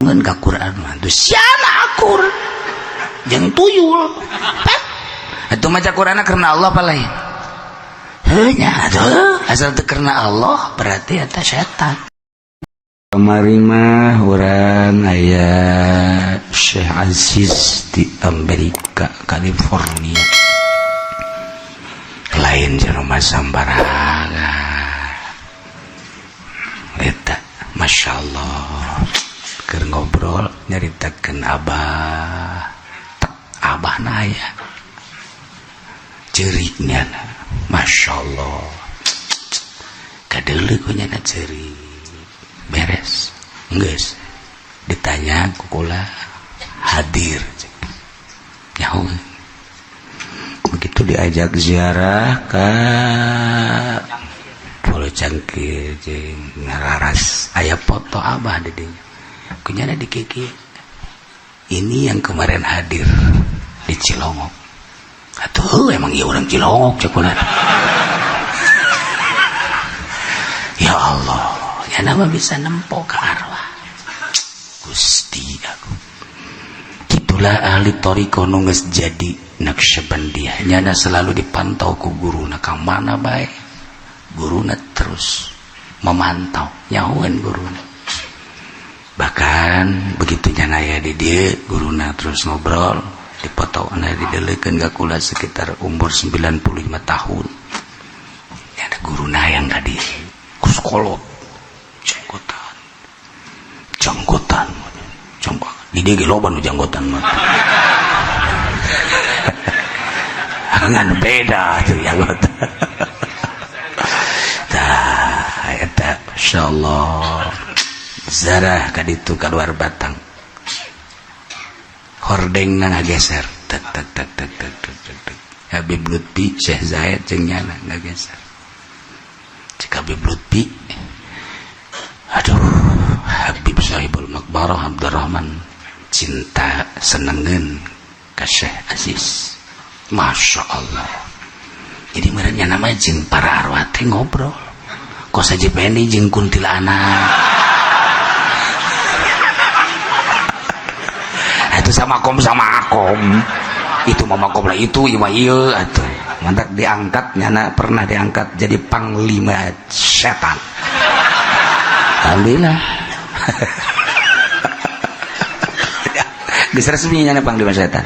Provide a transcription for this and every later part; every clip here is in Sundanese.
Ka Quran mah tuh siana akur jeung tuyul. Pet. Atuh maca Quran karena Allah apa lain? Heuh nya atuh asal teu karena Allah berarti eta setan. Kamari mah urang aya Syekh Aziz di Amerika, California. Lain jelema sambarangan. Eta Masya Allah keur ngobrol nyaritakeun abah tek abah na aya ceuriknya, Masya Allah, kadeuleu ku nyana ceurik. Beres geus ditanya ku kula hadir nyaho. Begitu diajak ziarah ke Pulau Cangkir jeung ngararas aya foto abah di dinya ku nyana di kiki, ini yang kemarin hadir di Cilongok. Atuh emang iya orang Cilongok cek kula. Ya Allah, ya nama bisa nempo ke arwah. Gusti aku, gitulah ahli thoriqoh nu geus jadi Naqsyabandiyah, nyana selalu dipantau ku guruna ka mana bae, guruna terus memantau nyahoeun guruna. Bahkan begitu nyana aya di dieu, guruna terus ngobrol, dipoto na dideleukeun ka kula sekitar umur 95 tahun. Nyana guruna yang tadi kuskolot janggotan janggotan janggotan di dieu ge loba nu janggotan mah. Ngan beda tuh janggotan. Tah eta insyaallah zarah ka ditu kaluar batang hordengna ngageser tek tek tek tek tek tek tek tek. Habib Lutfi, Syekh Zaid jeung nyana ngageser. Cek Habib Lutfi, aduh, Habib Sahibul Makbarah Abdurrahman cinta senengeun ka Syekh Aziz. Masya Allah. Jadi mereka nama jeung para arwah teh ngobrol kos Haji Pendi jeung kuntilanak itu sama kom sama akom itu mama kom lah itu ima iya atuh mantap diangkat nyana pernah diangkat jadi panglima setan. Alhamdulillah geus resmi nyana panglima setan.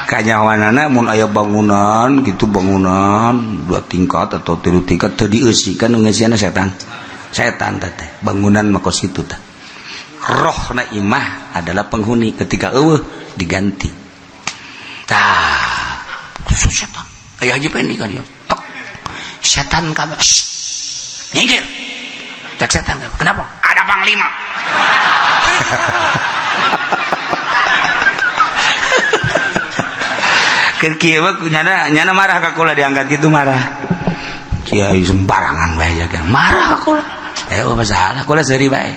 Kanyawanana mun aya bangunan gitu, bangunan 2 tingkat atau 3 tingkat teu dieusi kan nu ngeusiana setan. Setan teh bangunan mah kos kitu tah. Rohna imah adalah penghuni, ketika eueuh diganti. Tah khusus setan. Aya Haji Pendi kan ya. Tok. Setan kabeh. Nyingkir. Cek setan kabeh. Kenapa? Ada panglima. Keur kieu mah nyana nyana marah ka kula diangkat gitu marah. Kiai sembarangan bae jaga. Marah ka kula. Eh masalah kula seuri bae.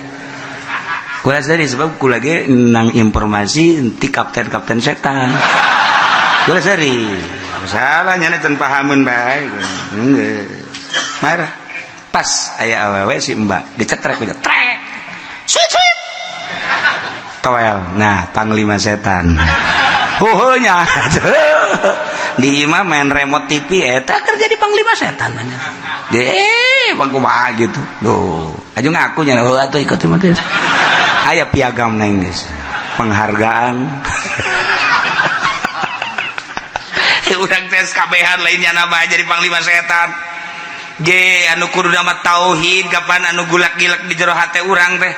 Kula seuri sebab kula ge nang informasi ti kapten-kapten setan. Kula seuri. Masalah nyana can pahameun bae. Marah. Pas aya awewe si Mbak dicetrek ku trek. Suit suit. Toel. Nah, panglima setan. Huhunya di imah main remote TV eta kerja di panglima setan deh bang kumaha gitu duh aju ngaku nya heuh atuh ikut mah teh aya piagam neng geus penghargaan. Urang tes kabehan lainnya nama jadi panglima setan ge anu kudu nama tauhid kapan anu gulak-gilak di jero hate urang teh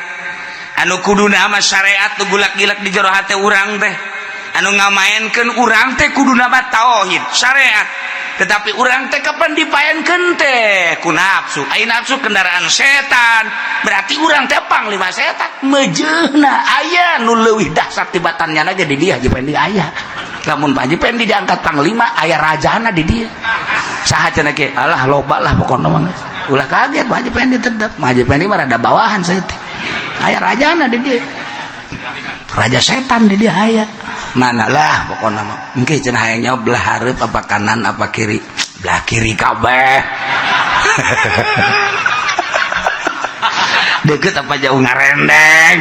anu kudu nama syariat nu gulak-gilak di jero hate urang teh anu ngamaenkeun urang teh kudu nama tauhid syariat, tetapi urang teh kapan dipaenkeun teh ku nafsu. Ai nafsu kendaraan setan, berarti urang teh panglima setan mejeuna aya nu leuwih dahsyat tibatan nyana ge di dia Haji Pendi aya. Lamun Pak Haji Pendi diangkat panglima aya rajana di dia saha cenah ge alah loba lah pokona mah ulah kaget Pak Haji Pendi tetep Pak Haji Pendi mah rada bawahan saeutik aya rajana di dia raja setan di dia aya mana lah pokoknya mah engke cenah hayang nyawa belah hareup apa kanan apa kiri, belah kiri kabeh. Deket apa jauh ngarendeng.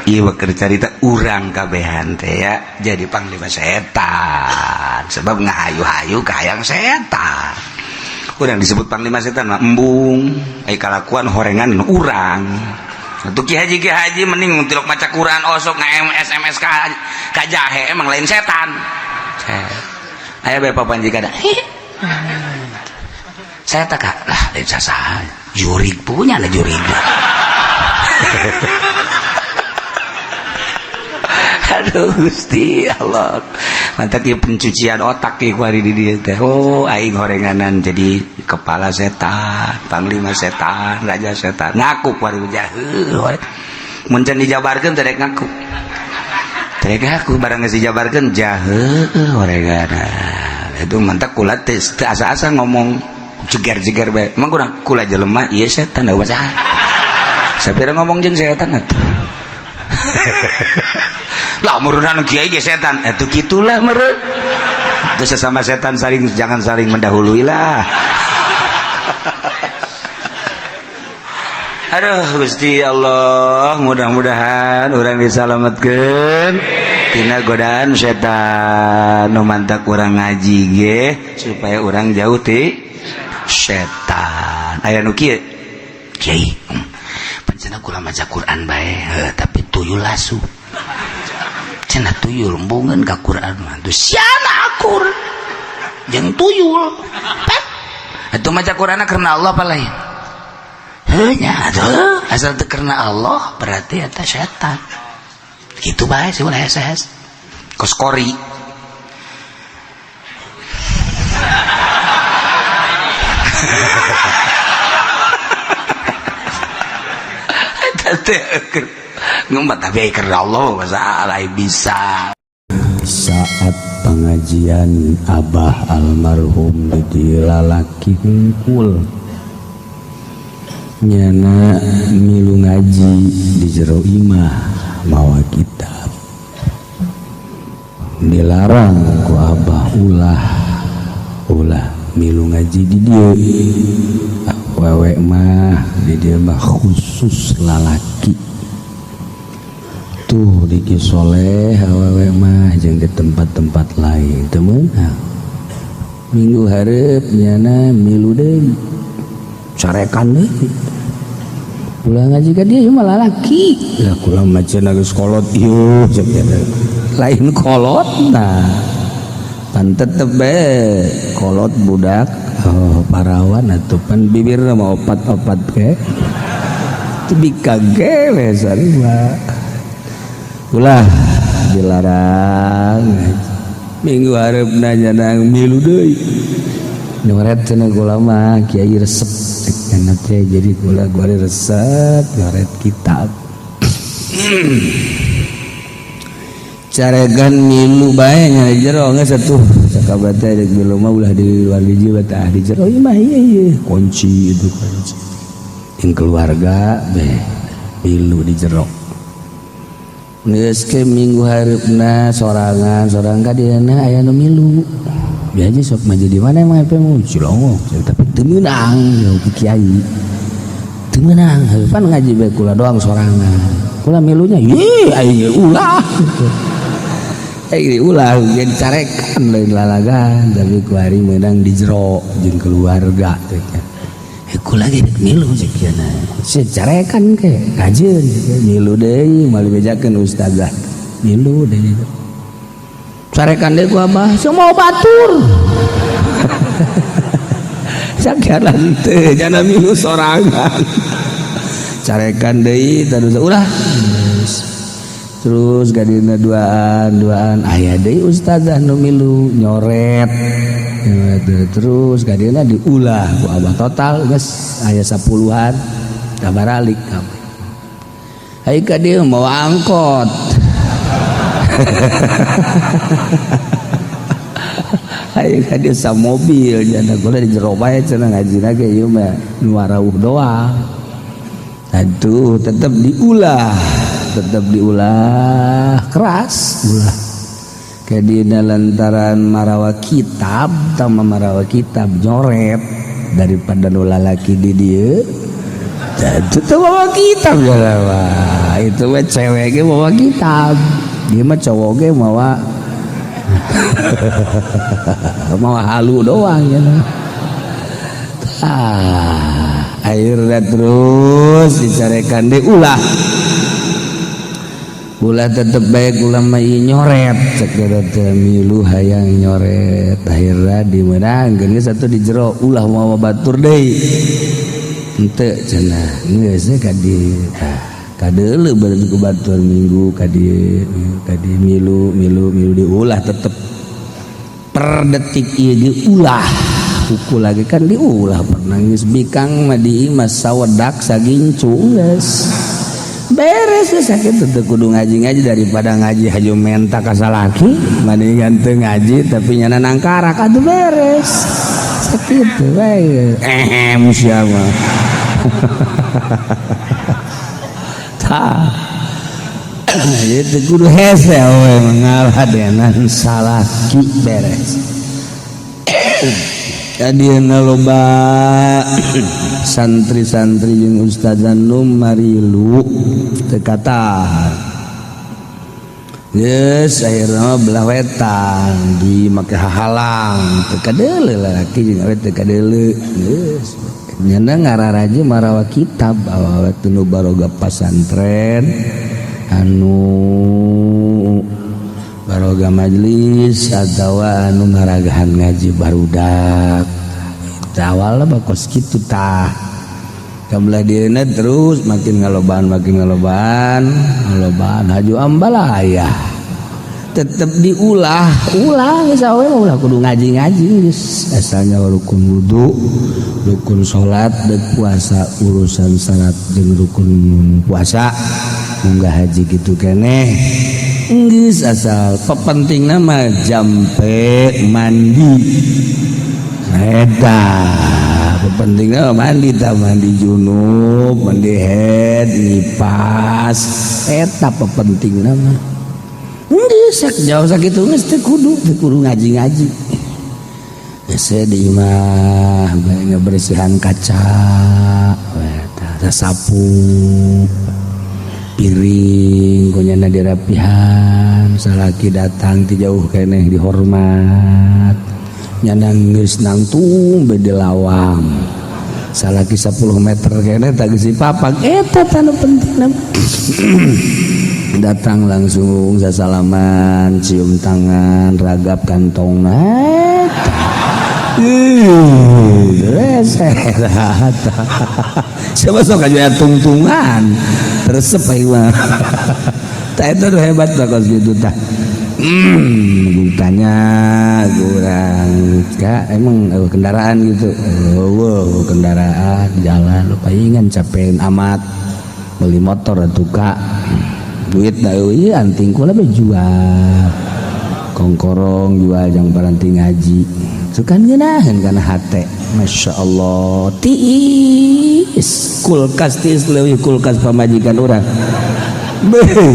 Ieu keur carita urang kabehan teh ya jadi panglima setan sebab ngahayu-hayu ka hayang setan. Urang disebut panglima setan mah embung ai kalakuan horengan urang. Atuh ki haji mending tilok maca Quran osok nge-SMS ka jahe emang lain setan. Aya bae papanjikan. Saya tak lah lain sasaha. Jurig punya lah jurig. Aduh Gusti Allah. Mantap ieu pencucian otak ieu ku ari di dieu teh. Oh aing horenganan jadi kepala setan, panglima setan, raja setan. Ngaku ku ari jaheuh. Mun can dijabarkeun teh rek ngaku. Teh rek ngaku barang geus dijabarkeun jaheuh horenganan. Itu mantap kula teh asa-asa ngomong jeger-jeger bae. Emang kurang kula jelema ieu setan da saha. Sapira ngomong jeung setan atuh. Lah murunan kiai ge setan atuh kitulah meureun. Itu sesama setan saling jangan saling mendahului lah. Aduh Gusti Allah, mudah-mudahan urang disalametkeun tina godaan setan. Nu mantak urang ngaji ge supaya urang jauh ti setan. Aya nu kieu kiai pancena kula maca Quran bae tapi tuyul asup. Cenah tuyul embungeun ka Quran mah tuh siana akur jeung tuyul. Pet atuh maca Quranna karena Allah apa lain? Heuh nya atuh asal teu karena Allah berarti eta setan. Kitu bae sih ulah hese-hese. Kos kori. Eta teh ngumpat tapi karena Allah masalah bisa. Saat pengajian abah almarhum di lalaki hungkul nyana milu ngaji di jero imah mawa kitab dilarang ku abah ulah ulah milu ngaji di dieu awewe mah di dieu mah khusus lalaki tuh di Ki Soleh awewe mah jeung di tempat-tempat lain teu meunang minggu hareup nyana milu deui carekan deui ulah ngaji ka dieu mah lalaki lah kula mah cenah geus kolot ieu lain kolot nah pan tetep bae kolot budak oh parawan atuh pan bibirna mah opat-opat ge teu kage we sarua ulah dilarang minggu hareupna nyanang milu deui nyoret cenah kula mah kiai resep cenah teh jadi kula gore resep nyoret kitab caregan milu bae nya di jero geus atuh sakabat teh rek milu mah ulah di luar hiji tah di jero ieu mah ieu kunci itu kunci jeung keluarga beh milu di jero geus ke minggu hareupna sorangan sorang ka dieuna aya nu milu biasa sok mah jadi mana emang apa mau Cilongok tapi teu meunang ku kiai teu meunang pan ngaji bae kula doang sorangan kula milunya ye aing ulah aing ulah jadi carekan lain lalagan tapi ku hari meunang di jero jeung keluarga teh kula ge milu cek cenah si carekan ke kajeun milu deui moal dibejakeun ustazah milu deui carekan deui ku abah semua batur sakiaran teu jana milu sorangan carekan deui terus ulah terus gadina duaan aya deui ustazah nu milu nyoret terus gadina diulah ku abah total geus aya 10-an kabaralik kabeh ai ka dieu mawa angkot ayo ka dieu sa mobil jana kula di jero bae cenah ngajina ge ieu mah nu warauh doang aduh tetep diulah tetep diulah keras ulah kadina lantaran marawa kitab tambah marawa kitab nyoret daripada nu lalaki di dieu itu bawa kitab ya lah itu mah cewek ge bawa kitab dia mah cowok ge mawa mawa halu doang ya. Ah, akhirnya terus dicarekan deh, ulah ulah tetep baik ulama nyoret cek teh milu hayang nyoret. Akhirnya dimenangkeun satu di jero, ulah mawa batur deui henteu cenah geus ka di kadeuleu beureum ku batur minggu ka dieu ka di milu milu milu diulah tetep per detik ieu diulah pukul lagi kan diulah. Pernah geus bikang mah di imah sawedak sagincu geus beres geus sakitu teu kudu ngaji-ngaji. Daripada ngaji haju menta ka salaki, mendingan teu ngaji tapi nyana nangkarak atuh beres sakitu bae. Ehem sia mah. Tah, itu kudu hese we mengalah denan salaki beres. Kadieuna loba santri-santri jeung ustazan nu marilu teu katahan. Geus akhirna mah belah wetan di make hahalang teu kadeuleu lalaki jeung awewe teu kadeuleu. Geus nyana ngararaje marawa kitab awewe teu nu baroga pasantren anu baroga majlis atawa anu ngaragahan ngaji barudak awalna bakos kitu. Tah, kabelah dieuna terus makin ngalobaan ngalobaan haju ambalaya tetep diulah ulah geus awewe mah ulah kudu ngaji-ngaji geus asalnya rukun wudu, rukun salat dan puasa, urusan salat jeung rukun puasa, munggah haji gitu keneh geus asal pepentingna mah jampe mandi eta pepentingna mah mandi tah, mandi junub, mandi head, nifas, eta pepentingna mah geus jauh sakitu geus teu kudu ngaji-ngaji. Geus di imah bae ngebersihan kaca eta sapu piring kunyana dirapihan, salaki datang ti jauh keneh dihormat. Nyana geus nangtung be di lawang, salaki 10 meter keneh tah geus dipapag. Eta tah nu pentingna, datang langsung sasalaman, cium tangan, ragap kantongna. Ih, siapa sok aja tungtungan resep aing mah. Tah, eta nu hebat tah kos kitu tah. Tanya kurang kak emang kendaraan gitu. Oh, wow, kendaraan jalan lu palingan capein amat beli motor atuh kak duit dah iya anting kula be jual kongkorong jual jang paranti ngaji. Sukan ngeunaheun kana hate. Masya Allah, tiis kulkas, tiis leuwih kulkas pamajikan urang. Beuh,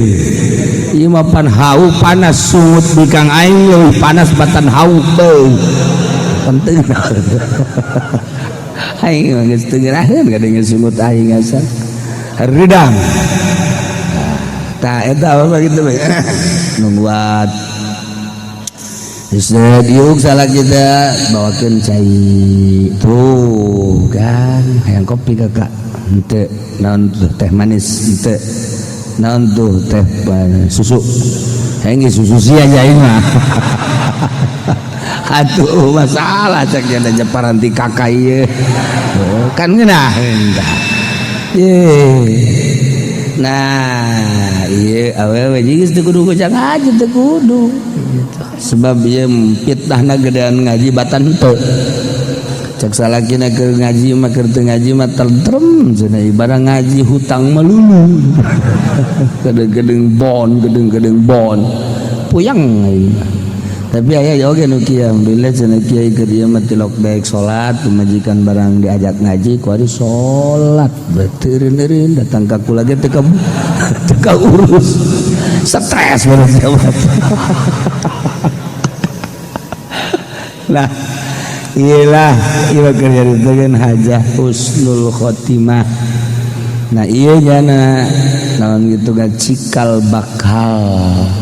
ieu mah pan hau panas sungut bikang aing leuwih panas batan hau. Beuh, penting aing mah geus teu ngeunaheun kadenge sungut aing asa hareudang. Tah, eta apa gitu we nungguan. Diuk salah kita bawakeun cai tuh kan hayang kopi kakak henteu naon tuh teh manis henteu naon tuh teh susu hayang susu sia aja aing mah. Atuh masalah cek janda paranti kakak ieu kan ngeunaheun tah. Nah, iya awewe geus teu kudu ngaji, teu kudu gitu. Sebab ieu fitnahna gedean ngaji batan henteu. Cek salakina keur ngaji mah keur teu ngaji mah tentrem cenah, ibarat ngaji hutang melulu. Gedeng-gedeng bon, gedeng-gedeng bon. Puyeng aing mah. Tapi aya oge nu kieu, alhamdulillah cenah kiai keur ieu mah tilok daek salat, pemajikan barang diajak ngaji ku ari salat, beteureun-eureun datang ka kula ge teu ka urus. Stres bener jawab. Lah, iyalah ieu keur nyaritakeun hajah husnul khotimah. Nah iya jana naon gitu ga cikal bakal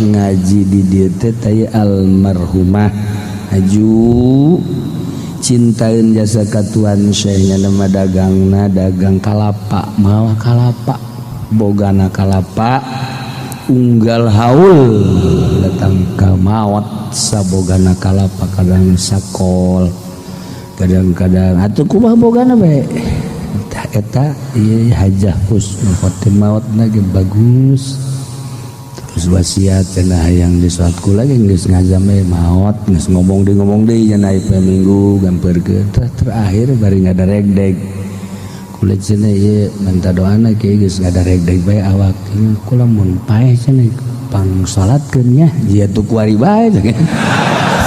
ngaji di dieu teh teh almarhumah aju cintain jasa katuan syekhnya nama dagangna dagang kalapa mawa kalapa bogana kalapa unggal haul datang ka maot sabogana kalapa kadang sakol kadang-kadang atuh kumaha bogana bae eta iya hajah husnul khotimah maotna ge bagus. Terus wasiat cenah hayang di salat kula ge geus ngazam maot geus ngomong deui cenah ieu minggu gampeurkeun terakhir bari ngadaregdeg kula cenah ieu minta doana kieu geus ngadaregdeg bae awak kula mun paeh cenah pang salatkeun nya jia tu kuari bae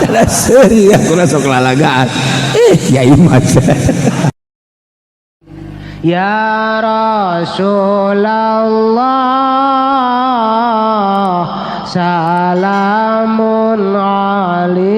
salah seuri kula sok lalagaan ya ieu mah. Ya Rasulullah salamun alaik.